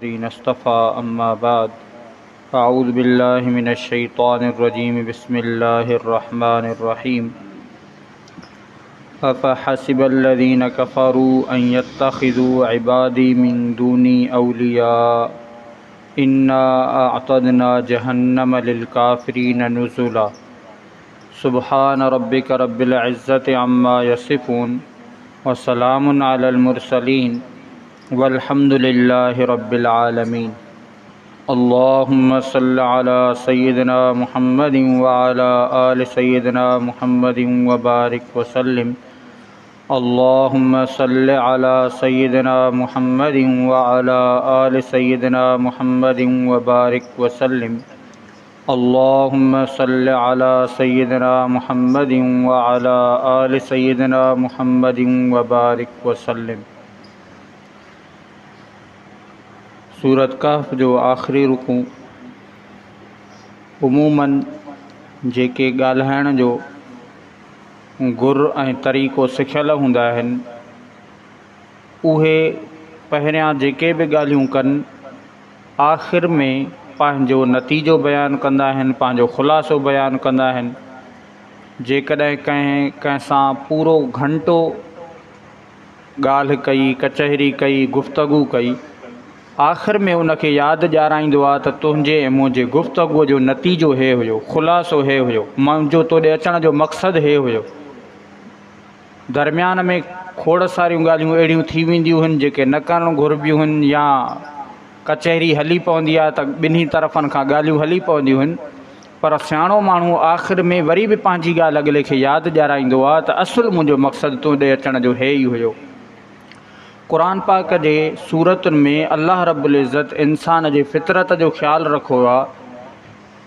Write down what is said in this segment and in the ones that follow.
الذين اصطفى أما بعد أعوذ بالله من الشيطان الرجيم بسم الله الرحمن الرحيم أفحسب الذين كفروا أن يتخذوا عبادي من دوني أولياء إنا أعتدنا جهنم للكافرين نزلا سبحان ربك رب العزة عما يصفون وسلام على المرسلين والحمد لله رب العالمين اللهم صل على سيدنا محمد وعلى آل سيدنا محمد وبارك وسلم اللهم صل على سيدنا محمد وعلى آل سيدنا محمد وبارك وسلم اللهم صل على سيدنا محمد وعلى آل سيدنا محمد وبارك وسلم سورت ڪهف جو آخري رڪوع عموماً جيڪي ڳالهائڻ جو گر ۽ طريقو سکيل هوندا آهن اهي پهريان جيڪي به ڳالهيون ڪن آخر ۾ پنهنجو نتيجو بيان ڪندا آهن پنهنجو خلاصو بيان ڪندا آهن جيڪڏهن ڪنهن ڪنهن سان پورو گهنٽو ڳالهه ڪئي، ڪچهري ڪئي، گفتگو ڪئي. آخر ۾ ان کي ياد ڏيارائيندو آ ته تنهنجي ۽ منهنجي گفتگوء جو نتيجو هي هيو، خلاصو هي هيو، منهنجو توڏي اچڻ جو مقصد هي هيو. درميان ۾ کوڙ ساريون ڳالهيون اهڙيون ٿي وينديون هن جيڪي نه ڪرڻ گهربيون هن يا ڪچهري هلي پوندي آ ته ٻنهي طرفن کان ڳالهيون هلي پونديون هن. پر سياڻو ماڻهو آخر ۾ وري به پنهنجي ڳالهه اڳلي کي ياد ڏيارائيندو آ ته اصل منهنجو مقصد تون ڏي اچڻ جو هي ئي هيو. قرآن پاڪ جي سورتن ۾ الله رب العزت انسان جي فطرت جو خيال رکيو آ.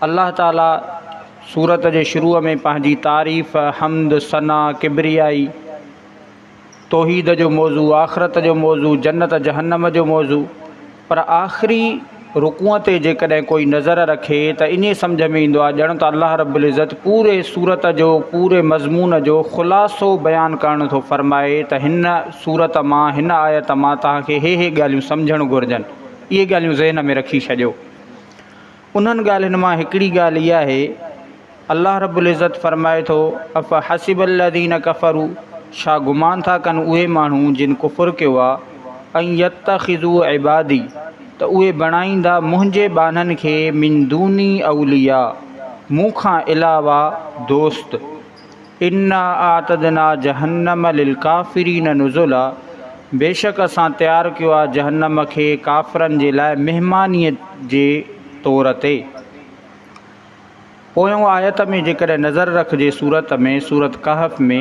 الله تعالي سورت جي شروع ۾ پنهنجي تعريف، حمد، ثنا، ڪبريائي، توحيد جو موضوع، آخرت جو موضوع، جنت جهنم جو موضوع، پر آخري رڪوع تي جيڪڏهن ڪوئي نظر رکي ته ائين سمجهه ۾ ايندو آهي ڄڻ ته الله رب العزت پوري سورت جو پوري مضمون جو خلاصو بيان ڪرڻ ٿو فرمائي ته هن سورت مان هن آيت مان توهان کي هي هي ڳالهيون سمجهڻ گهرجن اهي ڳالهيون ذهن ۾ رکي ڇڏيو. انهن ڳالهين مان هڪڙي ڳالهه اها آهي، الله رب العزت فرمائي ٿو، افحسب الذين ڪفروا ڇا گمان ٿا ڪن اهي ماڻهو جن ڪفر ڪيو آ، ان يتخذوا عبادي ته اهي بڻائيندا منهنجي ٻانهن کي من دوني اولياء مون کان علاوه دوست. انا اعتدنا جهنم للڪافرين نزلا بيشڪ اسان تيار ڪيو آهي جهنم کي ڪافرن جي لاء مهمانيء جي طور تي. پويون آيت ۾ جيڪڏهن نظر رکجي سورت ۾، سورت ڪهف ۾،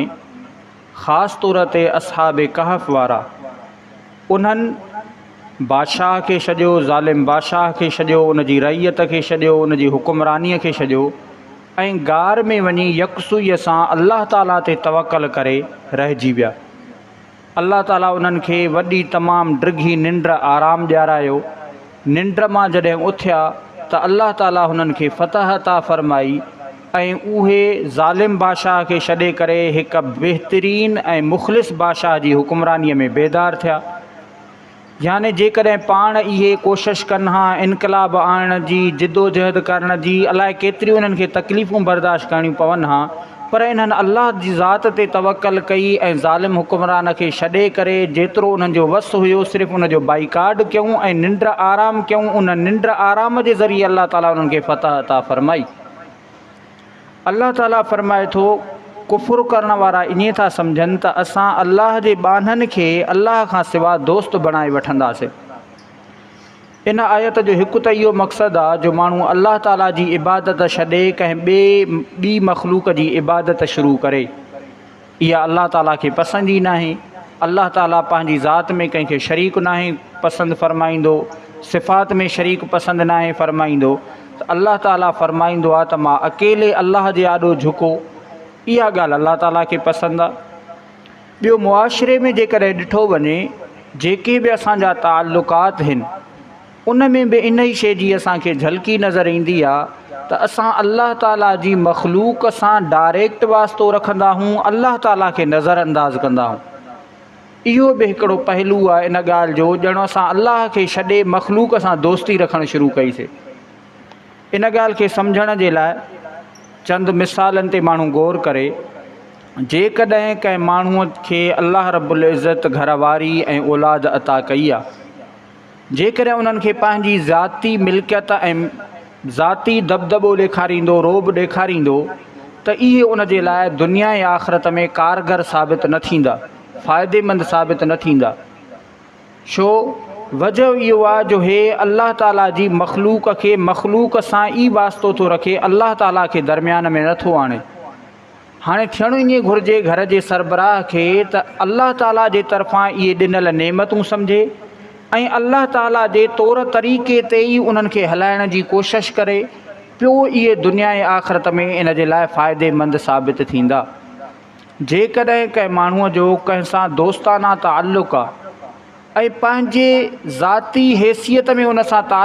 خاص طور تي اصحاب ڪهف وارا انهن بادشاهه کي ڇڏيو، ظالم بادشاهه کي ڇڏيو، ان جي رعيت کي ڇڏيو، ان جي حڪمرانيء کي ڇڏيو ۽ غار ۾ وڃي يڪسوئيء سان الله تعاليٰ تي توڪل ڪري رهجي ويا. الله تعاليٰ انهن کي وڏي تمام ڊگهي ننڊ آرام ڏيارايو. ننڊ مان جڏهن اٿيا ته الله تعاليٰ هنن کي فتح عطا فرمائي ۽ اهي ظالم بادشاهه کي ڇڏي ڪري هڪ بهترين ۽ مخلص بادشاهه جي حڪمرانيء ۾ بيدار ٿيا. يعني جيڪڏهن پاڻ اهي ڪوشش ڪن ها انقلاب آڻڻ جي، جدوجهد ڪرڻ جي، الائي ڪيتريون انهن کي تڪليفون برداشت ڪرڻيون پون ها، پر انهن الله جي ذات تي توڪل ڪئي ۽ ظالم حڪمران کي ڇڏي ڪري جيترو انهن جو وس هيو صرف ان جو بائيڪاٽ ڪيون ۽ ننڊ آرام ڪيون، ان ننڊ آرام جي ذريعي الله تعالي انهن کي فتح عطا فرمائي. الله تعاليٰ فرمائي ٿو، ڪفر ڪرڻ وارا ائين ٿا سمجهن ته اسان الله جي ٻانهن کي الله کان سوا دوست بڻائي وٺنداسين. ان آيت جو هڪ ته اهو مقصد آهي جو ماڻهو الله تعاليٰ جي عبادت ڇڏي ڪنهن ٻئي ٻي مخلوق جي عبادت شروع ڪري. اها الله تعاليٰ کي پسند ئي ناهي. الله تعاليٰ پنهنجي ذات ۾ ڪنهن کي شريڪ ناهي پسند فرمائيندو، صفات ۾ شريڪ پسند ناهي فرمائيندو ته الله تعاليٰ فرمائيندو آهي ته مان اڪيلي الله جي آڏو جهڪو، اها ڳالهه الله تعاليٰ کي پسند آهي. ٻيو معاشري ۾ جيڪڏهن ڏٺو وڃي جيڪي به اسان جا تعلقات هن، ان ۾ به انهي شيء جي اسان کي جهلڪي نظر ايندي آ ته اسان الله تعالي جي مخلوق سان ڊائريڪٽ واسطو رکندا هون الله تعالي کي نظر انداز ڪندا هون. اهو به هڪڙو پهلو آهي ان ڳالهه جو ڄڻ اسان الله کي ڇڏي مخلوق سان دوستي رکڻ شروع ڪئي سي. ان ڳالهه کي سمجهڻ جي لاء چند مثالن تي ماڻهو غور ڪري. جيڪڏهن ڪنهن ماڻهوء کي الله رب العزت گهر واري ۽ اولاد عطا ڪئي آهي. جيڪڏهن انهن کي پنهنجي ذاتي ملڪيت ۽ ذاتي دٻدٻو ڏيکاريندو، رعب ڏيکاريندو ته اهي ان جي لاء دنيا ۽ آخرت ۾ ڪارگر ثابت نه ٿيندا، فائديمند ثابت نه ٿيندا. ڇو؟ وجه اهو آهي جو هي الله تعاليٰ جي مخلوق کي مخلوق سان ئي واسطو ٿو رکي، الله تعاليٰ کي درميان ۾ نه ٿو آڻي. هاڻي ٿيڻ ائين گهرجي گهر جي سربراهه کي ته الله تعاليٰ جي طرفان اهي ڏنل نعمتون سمجهي ۽ الله تعاليٰ جي طور طريقي تي ئي انهن کي هلائڻ جي ڪوشش ڪري پيو اهي دنيا ۽ آخرت ۾ ان جي لاء فائديمند ثابت ٿيندا. جيڪڏهن ڪنهن ماڻهوء جو ڪنهن سان دوستانه تعلق آ ۽ پنهنجي ذاتي حيثيت ۾ ان سان تعلق.